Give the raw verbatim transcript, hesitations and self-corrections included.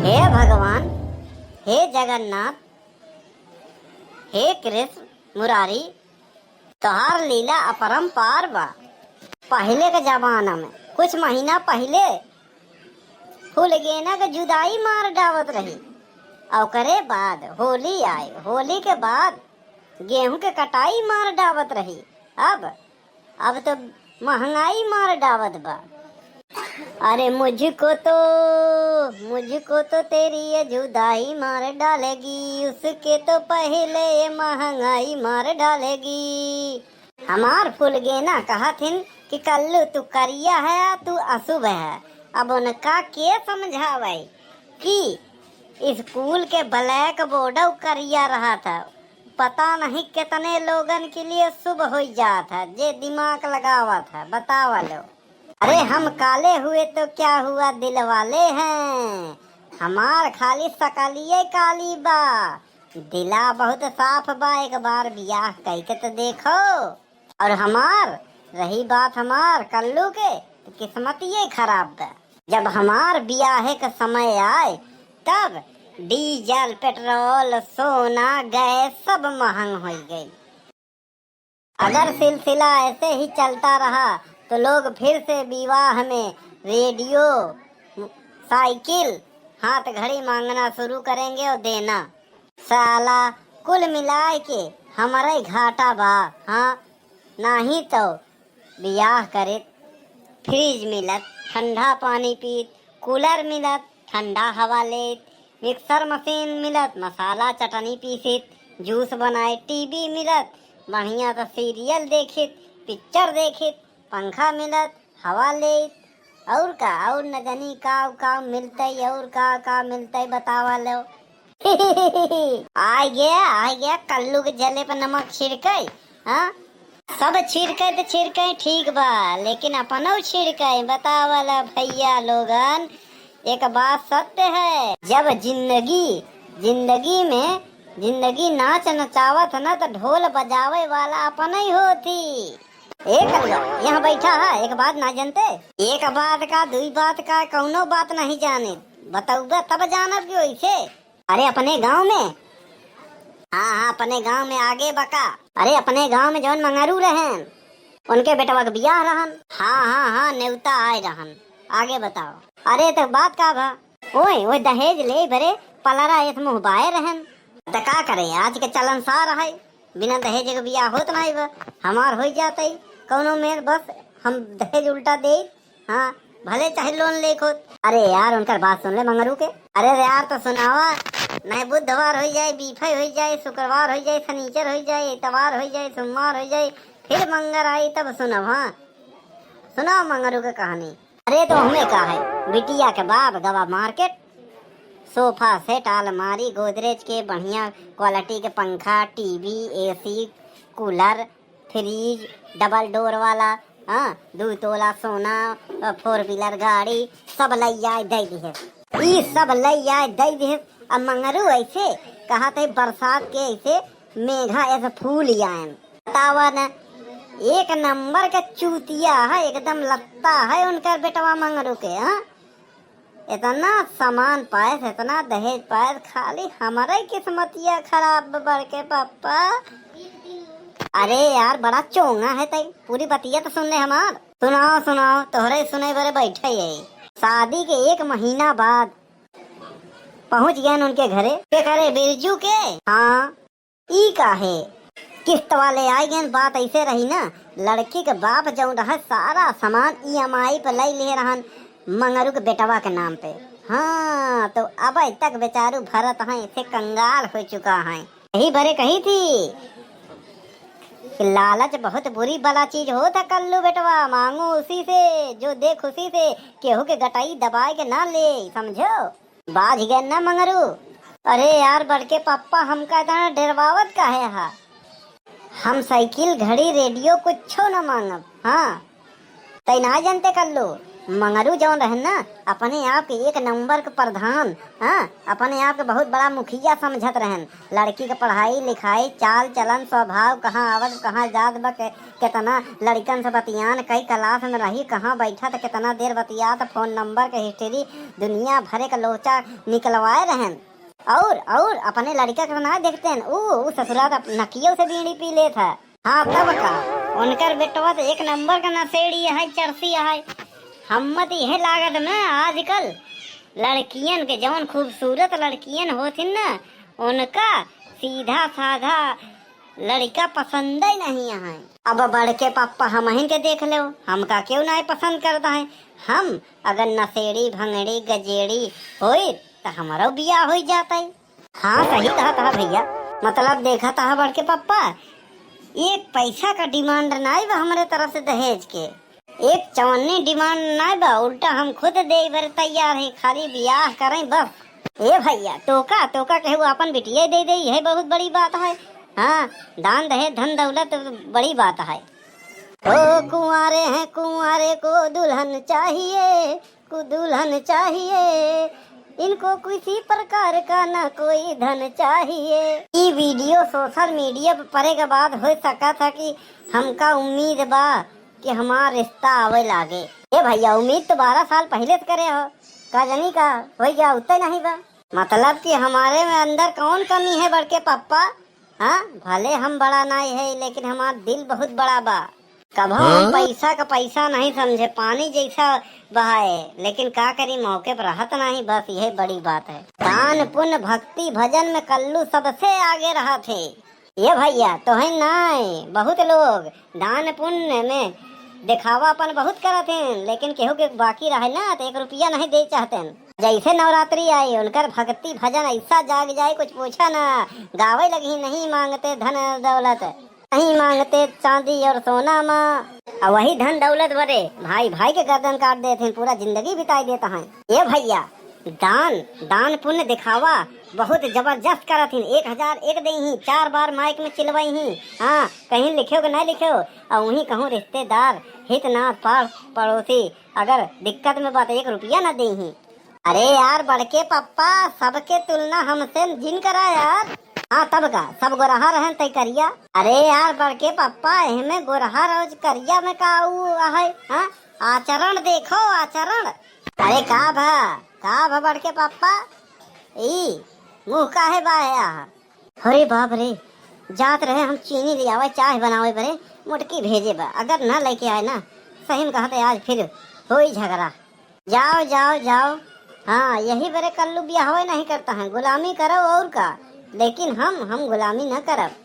हे भगवान, हे जगन्नाथ, हे कृष्ण मुरारी, तोहार लीला अपरंपार बा। पहिले के जमाना में, कुछ महीना पहिले फुलगेना के जुदाई मार डावत रही, ओकरे बाद होली आए, होली के बाद गेहूं के कटाई मार डावत रही। अब अब तो महंगाई मार डावत बा। अरे मुझको तो, मुझको तो तेरी ये जुदाई मार डालेगी, उसके तो पहले ये महंगाई मार डालेगी। हमार फुलगेना कहत हिन कि कल्लू तू करिया है, तू अशुभ है। अब उनका के समझावे कि स्कूल के ब्लैक बोर्ड करिया रहा था, पता नहीं कितने लोगन के लिए शुभ हो जात है, जे दिमाग लगावत है, बतावा लो। अरे हम काले हुए तो क्या हुआ, दिल वाले हैं, हमार खाली सकलिए काली बा, दिला बहुत साफ बा, एक बार बियाह कई के तो देखो। और हमार रही बात हमार कल्लू के, तो किस्मत ये खराब बा। जब हमार बियाहे के समय आए, तब डीजल, पेट्रोल, सोना, गैस सब महंग हो गई। अगर सिलसिला ऐसे ही चलता रहा, तो लोग फिर से विवाह में रेडियो, साइकिल, हाथ घड़ी मांगना शुरू करेंगे और देना। साला, कुल मिलाए के हमारा ही घाटा बा। हाँ, नाही तो बियाह करित, फ्रिज मिलत, ठंडा पानी पीत, कूलर मिलत, ठंडा हवा लेत, मिक्सर मशीन मिलत, मसाला चटनी पीसित, जूस बनाए, टीवी मिलत, बढ़िया से सीरियल देखित, पिक्चर देखित, पंखा मिलत, हवा लेत, और का, और न जानी का का मिलतई, और का का मिलतई, बतावा लो। आ गया, आ गया, कल्लू के जले पर नमक छिड़के, हाँ? सब छिड़के तो छिड़के, ठीक बा, लेकिन अपनो छिड़के। बतावा ला भैया लोगन, एक बात सत्य है, जब जिंदगी, जिंदगी में जिंदगी नाच नचावत है ना, तो ढोल बजावे वाला अपन ही होती। ए कल्लू, यहाँ बैठा है, एक बात ना जानते? एक बात का, दुई बात का, कौनो बात नहीं जाने, बतौबे तब जानब कि वैसे। अरे अपने गांव में? हाँ, हाँ, अपने गांव में आगे बका। अरे अपने गांव में जौन मंगरू रहन, उनके बेटवा के बियाह रहन। हाँ, हाँ, हाँ, नेवता आए रहन। आगे बताओ। अरे तो बात का भा? ओए, ओए दहेज ले बरे पलरा एस मुँह बाए रहन। त का करे, आज के चलन सार है, बिना दहेज के बियाह होत नाही बा। हमार हो जात है कौनो मेर, बस हम दहेज उल्टा दे। हाँ, भले चाहे लोन लेके होत। अरे यार, उनकर बात सुन ले मंगरू के। अरे यार, तो सुनावा, नहीं बुधवार हो जाए, बीफे हो जाए, शुक्रवार हो जाए, शनिचर हो जाए, इतवार हो जाए, सोमवार हो जाए, फिर मंगर आई तब सुनब। हाँ, सुनाओ मंगरू के कहानी। अरे तो हमें का है, बिटिया के बाप गवा मार्केट, सोफा सेट, अलमारी, गोदरेज के बढ़िया क्वालिटी के पंखा, टीवी, एसी, कूलर, फ्रिज, डबल डोर वाला, हाँ, दू तोला सोना, फोर व्हीलर गाड़ी, सब लई आए दे दिहे। ई सब लई आए दे दिहे। अब मंगरू ऐसे कहत है, बरसात के ऐसे मेघा ऐसे फूल आयन। बतावा न, एक नंबर का चूतिया है, एकदम लत्ता है उनकर बेटवा मंगरू के, हाँ? इतना सामान पायस, इतना दहेज पायस, खाली हमरे किस्मतिया खराब बा बड़के पप्पा। अरे यार, बड़ा चोंगा है तई, पूरी बतिया तो सुन ले हमार। सुनाओ, सुनाओ, तोहरे सुने बरे बैठे है। शादी के एक महीना बाद पहुंच गए उनके घरे। के करे, बिरजू के? हाँ। ई का है? किस्त वाले आ गए, बात ऐसे रही ना, लड़की के बाप जौन रहे, सारा सामान ईएमआई पे ले ले रहन मंगरू के बेटवा के नाम पे। हाँ, तो अब तक बेचारू भरत हैं, ऐसे कंगाल हो चुका है। यही बरे कही थी कि लालच बहुत बुरी बला चीज होत है कल्लू बेटवा, मांगो उसी से जो दे खुशी से, केहू के गटाई दबाए के ना ले, समझो। बाज गए ना मंगरू। अरे यार, बड़के पप्पा, हमका इतना डरवावत काहे हा? हम साइकिल, घड़ी, रेडियो कुछो न मांगब। हाँ, तै ना जानते कल्लू, मंगरू जौन रहन ना, अपने आप के एक नंबर के प्रधान, हाँ, अपने आप के बहुत बड़ा मुखिया समझत रहन। लड़की के पढ़ाई लिखाई, चाल चलन, स्वभाव, कहाँ आवत कहाँ जात बा, के, केतना लड़िकन से बतियान, कई क्लास में रही, कहाँ बैठत, केतना देर बतियात, फोन नंबर के हिस्ट्री, दुनिया भरे के लोचा निकलवाए रहन। और और अपने लड़िका के ना देखतेन, ऊ ऊ ससुरा त नकियो से बीड़ी पी लेत है। हाँ, तब का, उनकर बेटवा त एक नंबर का नशेड़ी है, चरसी है। हम्मत यह लागत में आजकल लड़कियन के, जौन खूबसूरत लड़कियन होथिन ना, उनका सीधा साधा लड़िका पसंद ही नहीं है। अब बड़के पप्पा हमहिन के देख लो, हमका क्यों नहीं पसंद करता है? हम अगर नशेड़ी, भंगड़ी, गजेड़ी होई त हमरो बियाह होई जाता है। हाँ, सही कहत ह भैया। मतलब देखत ह बड़के पप्पा, एक पैसा का डिमांड नाई बा हमरे तरफ से दहेज के, एक चवन्नी डिमांड नाई बा, उल्टा हम खुद देइ बरे तैयार है, खाली बियाह करें बस। ए भैया, टोका टोका केहू आपन बिटिया दे दे, यह बहुत बड़ी बात है। हाँ, दान दहेज धन दौलत बड़ी बात है। ओ कुंवारे हैं, कुंवारे को दुल्हन चाहिए, को दुल्हन चाहिए, इनको किसी प्रकार का ना कोई धन चाहिए। ई वीडियो सोशल मीडिया पर पड़े के बाद हो सकत है कि हमका उम्मीद बा कि हमार रिश्ता आवे लागे। ए भैया, उम्मीद तो बारह साल पहले से करे हो, का जानी का हो गया, उत्ते नहीं बा। मतलब कि हमारे में अंदर कौन कमी है बड़के पप्पा? हाँ, भले हम बड़ा नाई है, लेकिन हमार दिल बहुत बड़ा बा। कभो हम हाँ? पैसा का पैसा नहीं समझे, पानी जैसा बहाए, लेकिन का करी, मौके पर रहत नहीं, बस यही बड़ी बात है। दान पुण्य भक्ति भजन में कल्लू सबसे आगे रहत है। ये भैया, तोहे नाई, बहुत लोग दान पुण्य में दिखावा अपन बहुत करत हैं, लेकिन केहू के बाकी रहे ना, तो एक रुपया नहीं दे चाहते हैं। जैसे नवरात्रि आई, उनकर भक्ति भजन ऐसा जाग जाए, कुछ पूछा ना। गावे लगी, "नहीं मांगते धन दौलत, नहीं मांगते चांदी और सोना माँ।" और वही धन दौलत बरे भाई भाई के गर्दन काट देते हैं, पूरा जिंदगी बिताई देता है। ये भैया, दान, दान पुण्य दिखावा बहुत जबरदस्त करत हिन। एक हजार एक दे ही, चार बार माइक में चिलवाई ही। हाँ, कहीं लिखे हो कि नहीं लिखे हो, और वहीं कहूँ रिश्तेदार, हित नात, पाड़ पड़ोसी अगर दिक्कत में बा त एक रुपया ना दे ही। अरे यार बड़के पप्पा, सबके तुलना हमसे जिन करा यार। हाँ तब का, सब गोरहा रहन तै करिया। अरे यार बड़के पप्पा, एहमे गोरहा रोज करिया में का ऊ है? हाँ, आचरण देखो, आचरण। अरे का भा, का भा बड़के पप्पा, ई मुँह काहे बाया? अरे बाप रे, जात रहे हम चीनी ले आवे, चाय बनावे बरे, मोटकी भेजे बा, अगर ना लेके आए ना, सही में कहते आज फिर होई झगड़ा। जाओ, जाओ, जाओ। हाँ, यही बरे कल्लू बियाहवे नहीं करता है, गुलामी करो और का, लेकिन हम, हम गुलामी न करब।